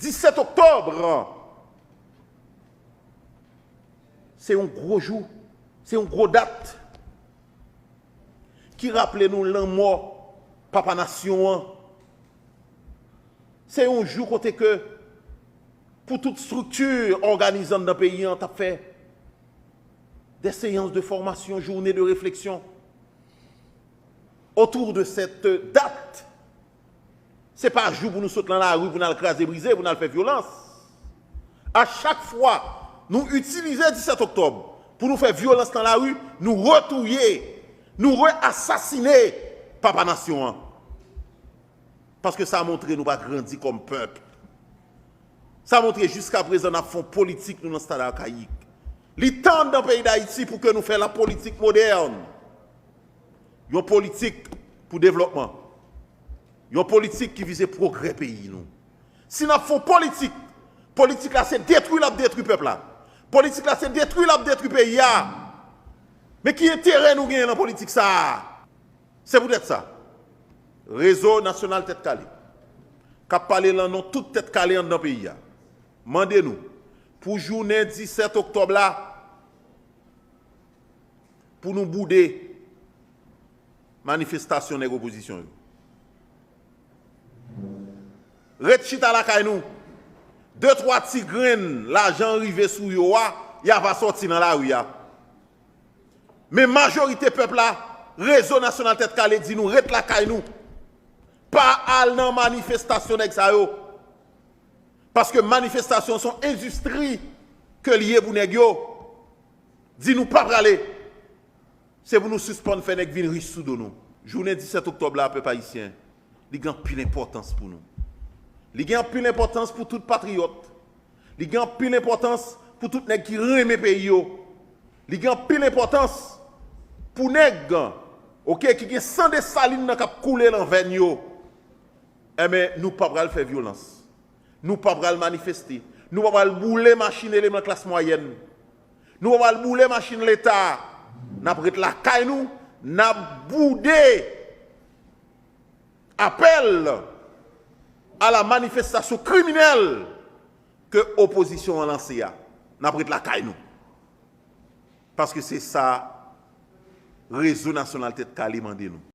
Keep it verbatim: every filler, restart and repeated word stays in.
Disèt oktòb, se yon gwo jou, se yon gwo dat ki raple nou lanmò papa nasyon an. Se yon jou kote ke pou tout estrikti òganizan nan peyi an t ap fè des séances de formation, journée de réflexion autour de cette date. Se pa jou pou nou sot nan lari pou n al kraze brize, pou n al fè vyolans. A chak fwa nou itilize disèt oktòb pou nou fè vyolans nan lari, nou retouye, nou reasasine papa nasyon an. Paske sa montre nou pa grandi kòm pèp. Sa montre jiskaprezan n ap fè yon politik nou nan stad akayik. Li tan nan peyi Dayiti pou ke nou fè lapolitik modèn. Yon politik pou devlòpman. Yon politik ki vize pwogrè peyi nou. Si n ap fè yon politik, politik la se detwi l ap detwi pèp la. Politik la se detwi l ap detwi peyi a. Men ki enterè nou genyen nan politik sa a? Se poutèt sa, Rezo Nasyonal Tèt Kale, k ap pale lan non tout tèt kale anndan peyi a, mande nou pou jounen disèt oktòb la, pou nou boude manifestasyon nèg opozisyon yo. Ret chita lakay nou. De twa ti grenn lajan rive sou yo a, y a pa sòti nan lari a. Men majorite pèp la, Rezo Nasyonal Tèt Kale di nou ret lakay nou. Pa al nan manifestasyon nèg sa yo. Paske manifestasyon se yon endistri ke l ye pou nèg yo. Di nou pa prale. Se pou nou sispann fè nèg vin rich sou do nou. Jounen disèt oktòb la, pèp ayisyen, li gen anpil enpòtans pou nou. Li gen anpil enpòtans pou tout patriyòt. Li gen anpil enpòtans pou tout nèg ki renmen peyi yo. Li gen anpil enpòtans pou nèg, oke, ki gen san Desalin nan k ap koule lan venn yo. Enben, nou pa pral fè vyolans. Nou pa pral manifeste. Nou pa pral boule machin eleman klas mwayèn. Nou pa pral boule machin Leta. N ap ret lakay nou, n ap boude apèl a la manifestasyon kriminèl ke opozisyon an lanse a. N ap ret lakay nou. Paske se sa Rezo Nasyonal Tèt Kale mande nou.